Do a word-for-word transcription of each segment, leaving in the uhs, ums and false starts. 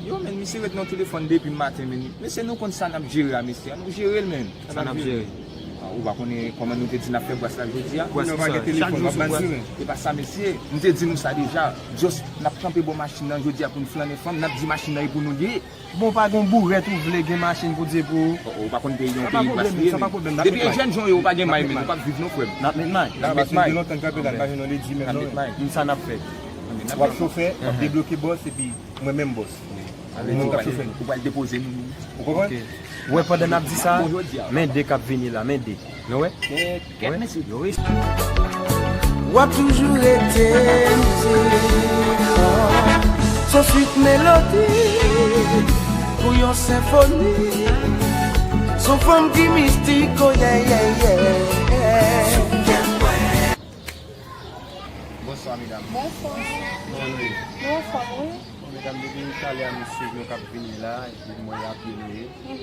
Yo, men, misye ret nan telefòn depi maten, men. Mesye, nou konn sa n ap jere a, mesye. An nou jere l, men. Sa n ap jere? Ah, ou pa konnen kòman nou te di n ap fè bwès la jodi a? Bwès ki sa? Chak jou sou bwès. E pa sa, mesye. M te di nou sa deja. Just, n ap kanpe bò machin nan jodi a pou n flannen fanm. N ap di machin nan e pou nou l ye. Bon, pa gon bourèt ou vle gen machin pou di pou ou. Ou pa konn peyi yon peyi bwès li ye, men. Depi e jèn jan yo, ou pa gen may, men. Ou p ap viv non, frè m. N ap met may. N ap met may. Gen lontan n kanpe la, n pa jwenn yon ledi menm non. N ap met may. Sa n ap fè. W ap chofè, w ap debloke bòs, epi mwen menm bòs. Mwen k ap chofè nou. Ou pral depoze nou. Ou konprann? Ou wè, pandan n ap di sa, men de k ap vini la, men de. Nou wè? Kèt, kèt, mesye. W ap toujou rete mizik. Se yon swit melodi pou yon senfoni. Se yon fanm ki mistik, oh yeah, yeah, yeah. Bonswa, medam. Bonswa. Kòman nou ye? Nou anfòm, wi. Bon, medam, depi talè a, mesye nou k ap vini la, epi m wè apye nou ye. M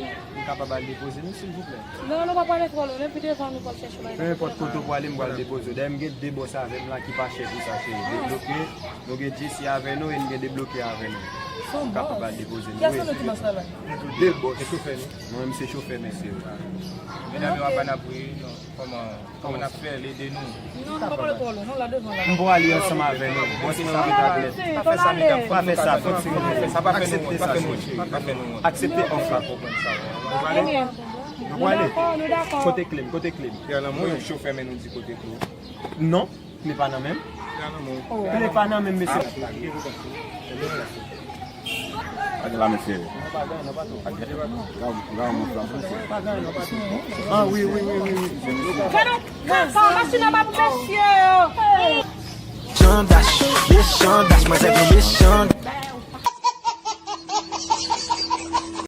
kapab al depoze nou, silvouplè? Non, nou pa prale twò lwen, non, pi devan nou pral chèche bagay. Pe enpòt kote w prale, m pral depoze w. Dayè, m gen de bòs avè m la ki pa chè pou sa, cheri. Debloke, nou gen J C avè nou e n gen debloke avè nou. M kapab al depoze nou, wi. Kiyès nan nou ki bòs la, la? Nou tou de bòs. Se chofè nou. Mwen menm se chofè mesye yo la. Medam yo ap ban apwi, non. Kòman, kòman n ap fè l ede nou? Non, nou pa prale twò lwen, non, la devan la. M pral ale ansanm avè nou. Bòs mwen ret ak lèt. Pa fè sa, medam. Pa fè sa, fòk se nou. Aksepte sa, cheri. Aksepte òf la. Nou prale? Nou prale? Kote kle m? Kote kle m? Kle nan men w? Chofè, men nou di kote kle w. Non. Kle pa nan men m. Kle pa nan men m, mesye. Pa gen la, mesye. Pa gen, pa gen, pa gen. Ah, wi, wi, wi, wi, wi. Gade yon kaka, machin anba pou mesye yo. Mechan Dash, mechan Dash, manzè gen mechan.